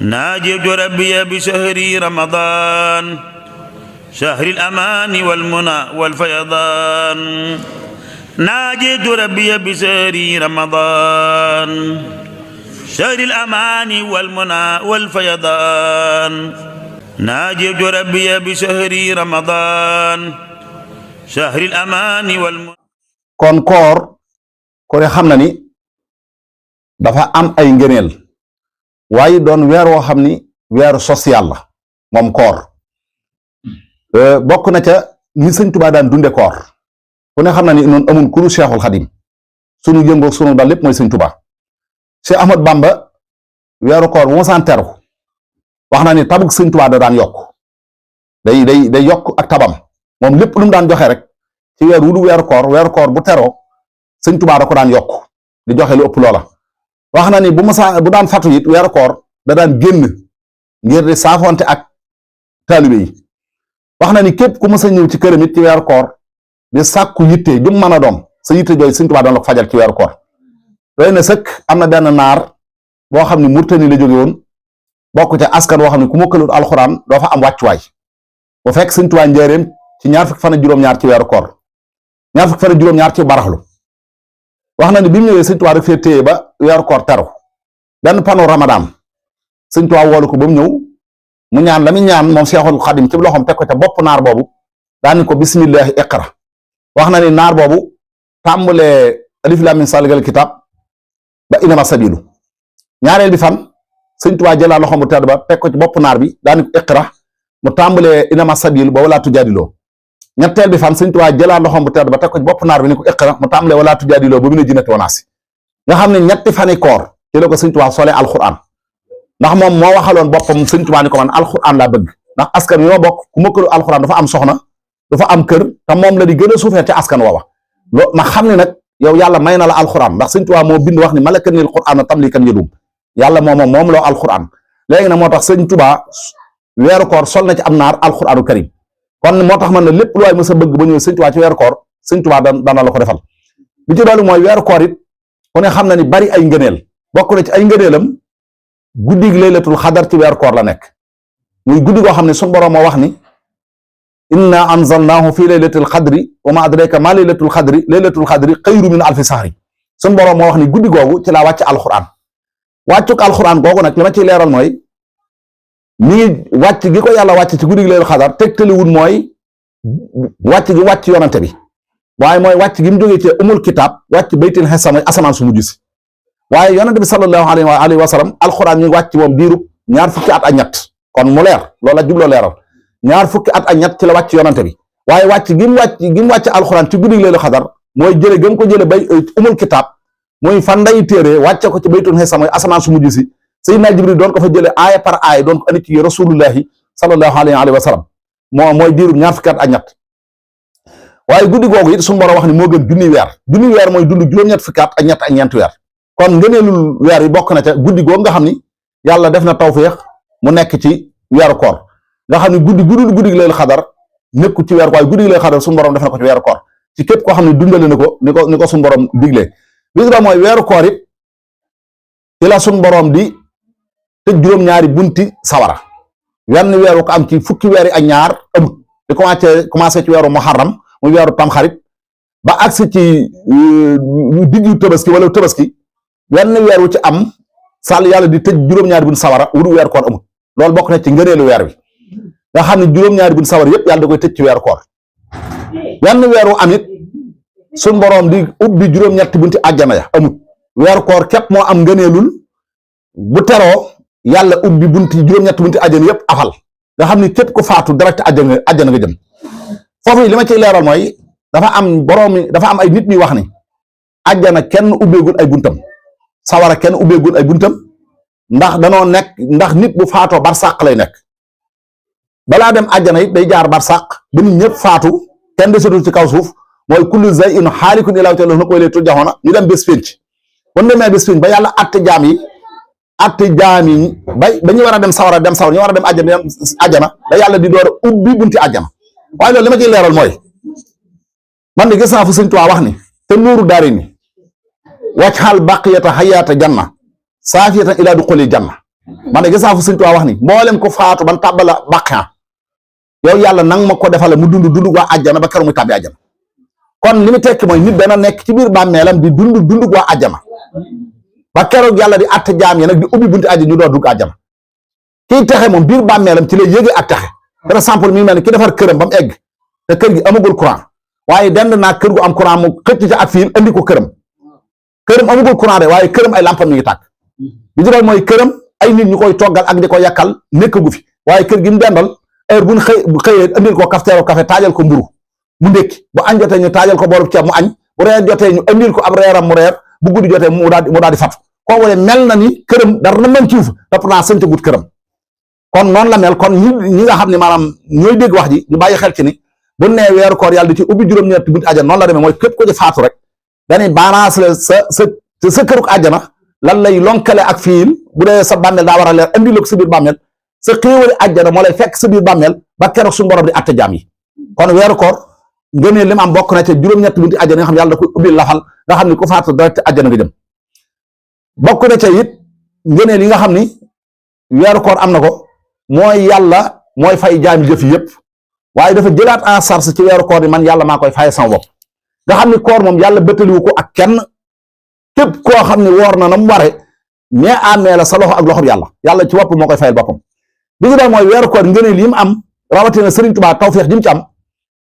ناجيت ربي بشهر رمضان شهر الأمان والمنى والفيضان ناجيت ربي بشهر رمضان شهر الأمان والمنى والفيضان ناجيت ربي بشهر رمضان شهر الأمان والمنى. kon koor ko ne xam na ni dafa am ay ngëneel waaye doon weer woo xam ni weeru social la moom koor bokk na ca ni sëñ Tuubaa daan dunde koor ku ne xam na ni noonu amul ku dul Seexul Xadim sunu yëngoog sunu dal lépp mooy sëñ Tuubaa. Cheikh Ahmad Bamba weeru koor bu ma saan teru wax na ni tabug sëñ Tuubaa da daan yokk day yokk ak tabam moom lépp lu mu daan joxe rek ci weer wu du weeru koor bu teroo sëñ Tuubaa da ko daan yokk di joxe lu ëpp loola. wax na ni bu daan fatu it weeru koor da daan génn ngir di saafonte ak taalibe yi. wax na ni képp ku mës a ñëw ci këram it ci weeru koor di sàkku yitte jum mën a doon sa yitte jooy sëñ Tuubaa doon la ko fajal ci weeru koor. doy na sëkk am na benn naar boo xam ne Murtani la jóge woon bokk ca askan woo xam ne ku mokkalut alxuraan doo fa am wàccuwaay bu fekk sëñ Tuubaa njëreem ci ñaar fukki fan ak juróom-ñaar ci weeru koor ñaar fukki fan ak juróom-ñaar ci baraxlu. wax na ni bi mu ñëwee sëñ Tuubaa rek fee téye ba weeru koor teru benn panu Ramadan sëñ Tuubaa woolu ko ba mu ñëw mu ñaan la muy ñaan moom Seexul Xadim ci loxoom teg ko ca bopp naar boobu daani ko bismillahi iqra. wax na ni naar boobu tàmbalee alif laam miim zaalikal kitaab ba inama sabilu ñaareel bi fan sëñ Tuubaa jëlaa loxoom bu tedd ba teg ko ci bopp naar bi daani ko iqra mu tàmbalee inama sabilu ba walaa tujaadiloo. ñetteel bi fan sëñ Tuubaa jëlaa loxoom bu tedd ba teg ko ci bopp naar bi ni ko iqra mu tàmbalee walaa tujaadiloo ba mu ne jinnati wanaasi. nga xam ne ñetti fani koor ci la ko sëñ Tuubaa solee alxuraan ndax moom moo waxaloon boppam sëñ Tuubaa ni ko man alxuraan laa bëgg ndax askan wi ma bokk ku mokkalu alxuraan dafa am soxna dafa am kër te moom la di gën a suufee ci askan woowa ma xam ne nag yow yàlla may na la alxuraan ndax sëñ Tuubaa moo bind wax ni malakanil qur'aan tamlikan yadum yàlla moom loo alxuraan. léegi nag moo tax sëñ Tuubaa weeru koor sol na ci am naar alxuraanu karim kon moo tax man ne lépp lu waay mës a bëgg ba ñëw sëñ Tuubaa ci weeru koor sëñ Tuubaa dana la ko defal. bi ci doolu mooy weeru koor it ku ne xam na ni bari ay ngëneel bokk na ci ay ngëneelam guddig laylatul xadar ci weeru koor la nekk muy guddi goo xam ne suñu borom moo wax ni inna anzalnaahu fi laylatil xadri wa ma adraka ma laylatul xadri xayru min alfi sahri suñu borom moo wax ni guddi googu ci laa wàcc alxuraan wàccuk alxuraan googu nag li ma ciy leeral mooy mi ngi wàcc gi ko yàlla wàcc ci guddi laylatul xadar tegtaliwul mooy wàcc gi wàcc yonante bi waaye mooy wàcc gi mu jógee ci umul kitaab wàcc baytil xesa mooy asamaan su mujj si waaye yonante bi sallallahu alayhi wa sallam alxuraan ñu ngi wàcc moom diirub ñaar fukki at ak ñett kon mu leer loola jubloo leeral ñaar fukki at ak ñett ci la wàcc yonante bi waaye wàcc gi mu wàcc alxuraan ci guddi laylatul xadar mooy jële gëm ko jële bay umul kitaab mooy fan nday téere wàcce ko ci baytul xesa mooy asamaan su mujj si Seydina Jibril doon ko fa jële aaya par aaya doon ko andi ci rasulullahi sallallahu alayhi wa sallam mooy diirub ñaar fukki at ak ñett waaye guddi googu it suñu borom wax ni moo gën junni weer mooy dund juróom-ñett fukki at ak ñett ak ñeenti weer kon ngëneelul weer yi bokk na ca guddi googu nga xam ni yàlla def na tawféex mu nekk ci weeru koor nga xam ne guddi laylatul xadar nekku ci weeru koor waaye guddi laylatul xadar suñu borom def na ko ci weeru koor ci képp koo xam ne dundale na ko ni ko suñu borom diglee bis ba mooy weeru koor it ci la suñu borom di tëj juróom-ñaari bunti sawara wenn weeru ko am ci fukki weer yi ak ñaar amut di commencé ci weeru muharram muy weeru tamxarit ba agsi ci diggu tabaski wala tabaski wenn weer wu ci am sàll yàlla di tëj juróom-ñaari bunti sawara wudu weeru koor amut loolu bokk na ci ngëneelu weer wi nga xam ne juróom-ñaari bunti sawara yépp yàlla da koy tëj ci weeru koor wenn weeru amit suñ boroom di ubbi juróom-ñetti bunti àjjana ya amut weeru koor képp moo am ngëneelul bu teroo yàlla ubbi bunti juróom-ñetti bunti àjjana yépp afal nga xam ne képp ku faatu direct àjjana nga jëm foofu li ma ciy leeral mooy dafa am ay nit ñuy wax ni àjjana kenn ubbeegul ay buntam sawara kenn ubbeegul ay buntam ndax nit bu faatoo barsàq lay nekk balaa dem àjjana it day jaar barsàq ba nit ñëpp faatu kenn desatul ci kaw suuf mooy kullu shay'in haalikun illaa wajhahu lahu wa ilayhi turja'uun ñu dem bés pénc bu ñu demee bés pénc ba yàlla atte jaam yi ba ñu war a dem sawara ñu war a dem àjjana da yàlla di door a ubbi bunti àjjana waaye loolu li ma ciy leeral mooy man de gis naa fu Sëñ Tuubaa wax ni te nuuru daarayni waj'al baqiyata hayaata janna saafiyatan ilaa duxuli janna man de gis naa fu Sëñ Tuubaa wax ni mboolem ko faatu ban tàbbala bàqaa yow yàlla nang ma ko defale mu dund waa àjjana ba keroog muy tàbbi àjjana kon li mu tekki mooy nit dana nekk ci biir bàmmeelam di dund waa àjjana ba keroog yàlla di atte jaam yi nag di ubbi bunti àjjana ñu door dugg àjjana kii texe moom biir bàmmeelam ci lay yëgee ak texe par exemple mi mel ni ki defar këram ba mu egg te kër gi amagul courant waaye dend naa kër gu am courant mu xëcc ci ak fiil andi ko këram amagul courant de waaye këram ay lampam mi ngi tàkk bi ci doon mooy këram ay nit ñu koy toggal ak di ko yàkkal nekk gu fi waaye kër gi mu dendal heure bu xëyee andil ko kafteeru café taajal ko mburu mu ndékki bu añ jotee ñu taajal ko boolub ceeb mu añ bu reer jotee ñu andil ko ab reeram mu reer bu guddi jotee mu daal di fatu koo wone mel na ni këram dara na mën ciuf te pourtant sant gut këram kon noonu la mel kon ñi nga xam ne maanaam ñooy dégg wax ji ñu bàyyi xel ci ni bu nee weeru koor yàlla di ci ubbi juróom-ñetti bunti àjjana noonu la demee mooy képp ko ci faatu rek dañuy balance la sa këruk àjjana lan lay lonkale ak fiil bu dee sa bàmmeel daa war a leer andi la ko sa biir bàmmeel sa xéewali àjjana moo lay fekk sa biir bàmmeel ba keroog suñu borom di atte jaam yi kon weeru koor ngënee li mu am bokk na ca juróom-ñetti bunti àjjana nga xam yàlla da koy ubbi lafal nga xam ni ku faatu direct àjjana nga jëm bokk na ca it ngënee li nga xam ni weeru koor am na ko mooy yàlla mooy fay jaami jëf yëpp waaye dafa jëlaat en charge ci weeru koor ni man yàlla maa koy fay sama bopp nga xam ni koor moom yàlla bëttaliwu ko ak kenn képp koo xam ne woor na mu ware mais amee la sa loxo ak loxo bi yàlla ci bopp moo koy fayal boppam bi ñu doon mooy weeru koor ngëneel yi mu am rawatina Sëriñ Tuubaa tawfeex ji mu ci am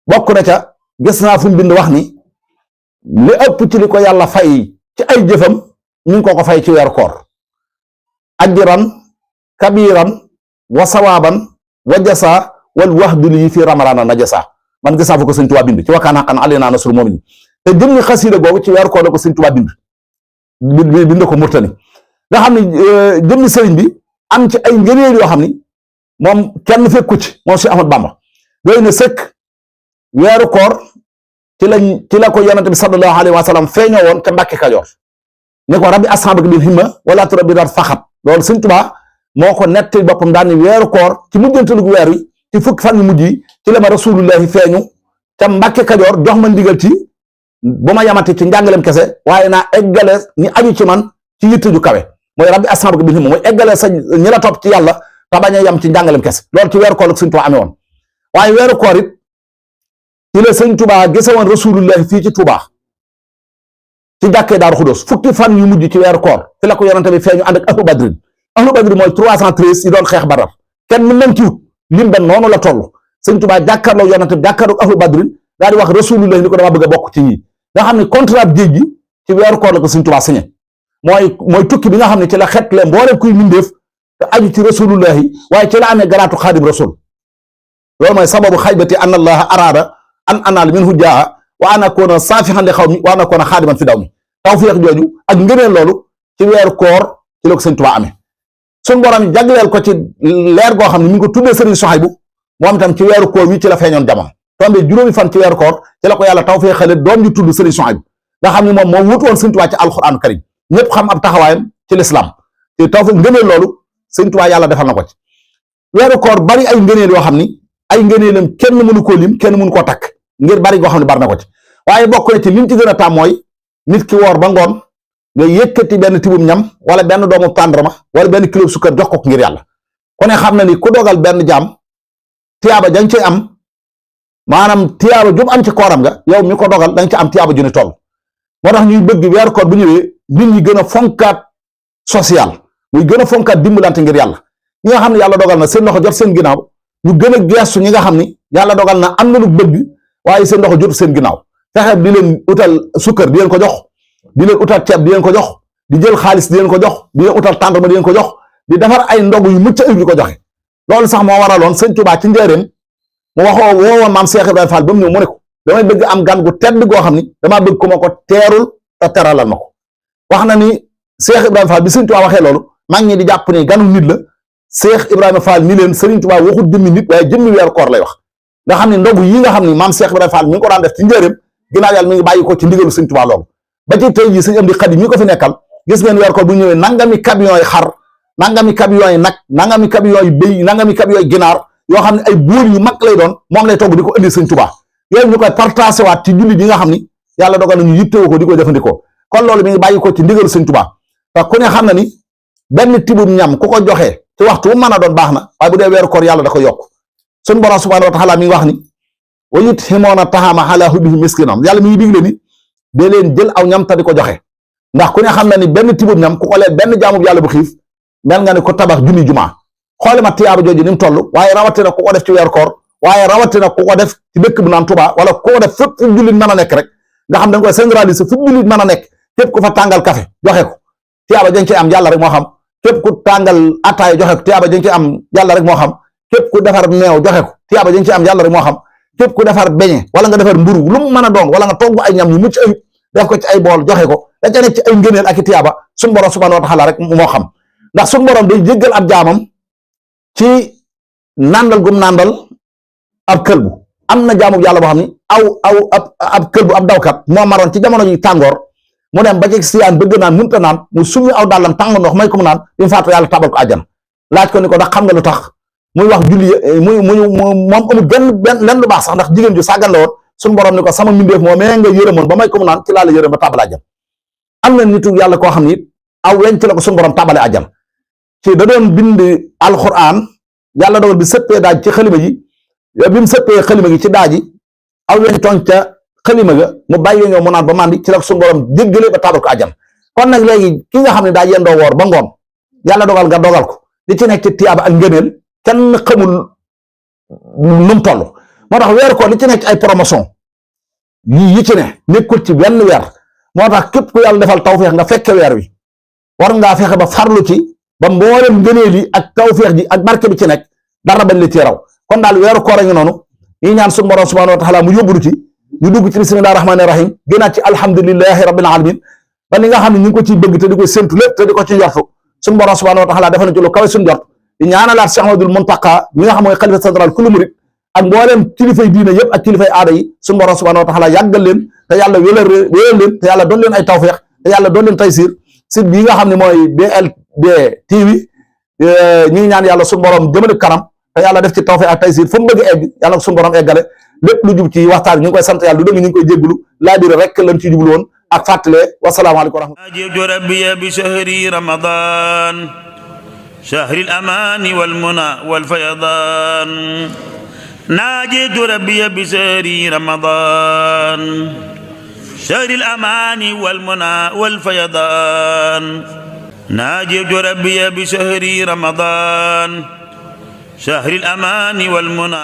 bokk na ca gis naa fu mu bind wax ni li ëpp ci li ko yàlla fay ci ay jëfam ñu ngi ko fay ci weeru koor ajran kabiran wa sawaaban wa jasa wal wahdu lii fi ramadana najasa man gis naa fu ko Sëriñ Tuubaa bind ci wakkaan xaqan alaynaa nasrul mu'miniin te jëmmi xasiida googu ci weeru koor la ko Sëriñ Tuubaa bind ko murtani nga xam ne jëmmi sëriñ bi am ci ay ngëneel yoo xam ni moom kenn fekku ci moom si Ahmad Bamba doy na sëkk weeru koor ci la ko yonente bi sallallahu alayhi wa sallam feeñoo woon ca Mbàkke Kajoor ne ko rabbi ashaabaka bil himma wala turabbi daat faxat loolu Sëriñ Tuubaa moo ko netti boppam daal ni weeru koor ci mujjantalu weer wi ci fukki fan yu mujj yi ci la ma rasulullahi feeñu ca Mbàkke Kajoor jox ma ndigal ci bu ma yamati ci njàngalem kese waaye naa eggale ñi aju ci man ci yitte ju kawe mooy rabbi ashaabaka bil himma mooy eggale sa ñi la topp ci yàlla te bañ a yam ci njàngalem kese loolu ci weeru koor la Sëriñ Tuubaa amee woon waaye weeru koor it ci la Sëriñ Tuubaa gise woon rasulullahi fii ci Tuubaa ci jàkkee Daaru Xudoos fukki fan yu mujj ci weeru koor fi la ko yonente bi feeñu ànd ak ahlu badrin mooy 313 yi doon xeex Badar kenn mën nañ ci wut lim ba noonu la toll Sëriñ Tuubaa jàkkaarloo yonente bi jàkkaarloo ahlu badrin daal di wax rasulullahi ni ko dama bëgg a bokk ci ñi nga xam ne contrat géej gi ci weeru koor la ko Sëriñ Tuubaa signé mooy tukki bi nga xam ne ci la xetle mboolem kuy mindeef te aju ci rasulullahi waaye ci la amee garaatu xaadim rasul loolu mooy sababu xaybati an allaha araada an anaal minhu jaa wa an akoona saafihan li xaw mi wa an akoona xaadiman fi daw mi tawfiq jooju ak ngëneel loolu ci weeru koor ci la ko Sëriñ Tuubaa amee suñu borom jagleel ko ci leer goo xam ne mi ngi ko tuddee Sëriñ Sohaybu moom itam ci weeru koor wi ci la feeñoon jamono tombe juróomi fan ci weeru koor ci la ko yàlla tawfiq xale doom ju tudd Sëriñ Sohaybu nga xam ne moom moo wutu woon Sëriñ Tuubaa ci alxuraanu karim ñëpp xam ab taxawaayam ci lislaam te tawfiq ngëneel loolu Sëriñ Tuubaa yàlla defal na ko ci weeru koor bari ay ngëneel yoo xam ni ay ngëneelam kenn mënu koo lim kenn mënu koo takk ngir bari goo xam ne bari na ko ci waaye bokk na ci lim ci gën a taam mooy nit ki woor ba ngoon nga yëkkati benn tibum ñam wala benn doomu tàndarma wala benn kilo sukkar jox ko ngir yàlla ku ne xam na ni ku dogal benn jaam tiyaaba dañ ci am maanaam tiyaaba jum am ci kooram nga yow mi ko dogal dañ ci am tiyaaba ju ni toll moo tax ñuy bëgg weeru koor bu ñëwee nit ñi gën a fonkaat social muy gën a fonkaat dimbalante ngir yàlla ñi nga xam ne yàlla dogal na seen loxo jot seen ginnaaw ñu gën a geestu ñi nga xam ni yàlla dogal na am na lu bëgg waaye seen loxo jot seen ginnaaw fexe di leen utal sukkar di leen ko jox di leen utal ceeb di leen ko jox di jël xaalis di leen ko jox di leen utal tàndarma di leen ko jox di defar ay ndogu yu mucc ayib di ko joxe loolu sax moo waraloon Sëriñ Tuubaa ci njëreem mu woowoon maam Cheikh Ibrahima Fall ba mu ñëw mu ne ko damay bëgg am gan gu tedd goo xam ni damaa bëgg ko ma ko teerul te teralal ma ko wax na ni Cheikh Ibrahima Fall bi Sëriñ Tuubaa waxee loolu mag ñi di jàpp ni ganu nit la Cheikh Ibrahima Fall ni leen Sëriñ Tuubaa waxut jëmmi nit waaye jëmmi weeru koor lay wax nga xam ne ndogu yi nga xam ni maam Cheikh Ibrahima Fall mi ngi ko daan def ci njëreem ginnaaw yàlla mi ngi bàyyi ko ci ndigalu Sëriñ Tuubaa loolu ba ci tey jii Sëriñ Amdi Xaadim mi ko fi nekkal gis ngeen weeru koor bu ñëwee nangami camion yi xar nangami camion yi nag nangami camion yi béy nangami camion yi ginaar yoo xam ne ay buur yu mag lay doon moom lay togg di ko indi Sëriñ Tuubaa yooyu ñu koy partagé waat ci jullit yi nga xam ni yàlla dogal nañu yittewoo ko di ko jëfandikoo kon loolu mi ngi bàyyi ko ci ndigalu Sëriñ Tuubaa te ku ne xam na ni benn tibum ñam ku ko joxe ci waxtu wu mën a doon baax na waaye bu dee weeru koor yàlla da ko yokk suñu borom subhanahu wa taala mi ngi wax ni wa yut'imuna ta'ama ala hubbihi miskinan yàlla mi ngi digle ni dee leen jël aw ñam te di ko joxe ndax ku ne xam na ni benn tibum ñam ku ko leen benn jaamub yàlla bu xiif mel nga ne ko tabax junni jumaa xoole ma tiyaaba jooju ni mu toll waaye rawatina ku ko def ci weeru koor waaye rawatina ku ko def ci dëkk bu naan Tuubaa wala ku ko def fépp fu jullit mën a nekk rek nga xam da nga koy généraliser fu jullit mën a nekk képp ku fa tàngal café joxe ko tiyaaba dañ ci am yàlla rek moo xam képp ku tàngal ataaya joxe ko tiyaaba dañ ci am yàlla rek moo xam képp ku defar meew joxe ko tiyaaba dañ ci am yàlla rek moo xam képp ku defar beñe wala nga defar mburu lu mu mën a doon wala nga togg ay ñam yu mucc ayib def ko ci ay bool joxe ko da ca nekk ci ay ngëneel ak i tiyaaba suñu borom subhanahu wa taala rek moo xam ndax suñu borom day jéggal ab jaamam ci nàndal gum nàndal ab këlbu am na jaamu yàlla boo xam ni ab këlbu ab dawkat moo maroon ci jamono ji tàngoor mu dem ba ci siyaan bëgg naan mënta naan mu summi aw dàllam tàng ndox may ko mu naan bi mu faatu yàlla tabal ko àjjana laaj ko ni ko ndax xam nga lu tax muy wax julli moom amul lenn lu baax sax ndax jigéen ju sàggan la woon suñu borom ni ko sama mbindeef moo mais nga yërëmoon ba may ko mu naan ci laa la yërëm ba tabal àjjana am na nitu yàlla koo xam ni aw weñ ci la ko suñu borom tabale àjjana ci da doon bind alquran yàlla dogal bi sëppee daaj ci xalima ji bi mu sëppee xalima gi ci daaji aw weñ tooñ ca xalima ga mu bàyyi weñoo mu naan ba mandi ci la ko suñu borom jéggale ba tabal ko àjjana kon nag léegi ki nga xam ne daa yendoo woor ba ngoon yàlla dogal nga dogal ko li ci nekk ci tiyaaba ak ngëneel kenn xamul nu mu toll moo tax weer ko li ci nekk ay promotion yi ci ne nekkul ci benn weer moo tax képp ku yàlla defal tawfeex nga fekke weer wi war ngaa fexe ba farlu ci ba mboolem ngëneel yi ak tawfeex ji ak barke bi ci nekk dara bañ la ci raw kon daal weeru koor a ngi noonu yi ñaan suñu borom subhanahu wa taala mu yóbbudu ci ñu dugg ci bismillahi rahmaani rahim gënaat ci alhamdulillahi rabbil alamin ba li nga xam ne ñu ngi ko ciy bëgg te di ko séntu lépp te di ko ci njortu suñu borom subhanahu wa taala defal na ci lu kawe suñu njort di ñaanalaat Cheikh Ahmadul Muntaqa mi nga xam mooy xalifa central kullu murid ak mboolem kilifay diina yëpp ak kilifay aada yi suñu borom subhanahu wa taala yàggal leen te yàlla wéyal leen te yàlla doon leen ay tawfeex te yàlla doon leen taysiir site bii nga xam ne mooy BLD TV ñu ngi ñaan yàlla suñu borom jëmale kanam te yàlla def ci tawfeex ak taysiir fu mu bëgg egg yàlla ko suñu borom eggale lépp lu jub ci waxtaan ñu ngi koy sant yàlla lu dëng ñu ngi koy jégglu laa biir rek lañ ci jublu woon ak fàttale wasalaamaaleykum wa rahmatulah. أجبت ربي بشهر رمضان شهر الأمان والمنى والفيضان ناجيت ربي بشهر رمضان شهر الأمان والمنى والفيضان ناجيت ربي بشهر رمضان شهر الأمان والمنى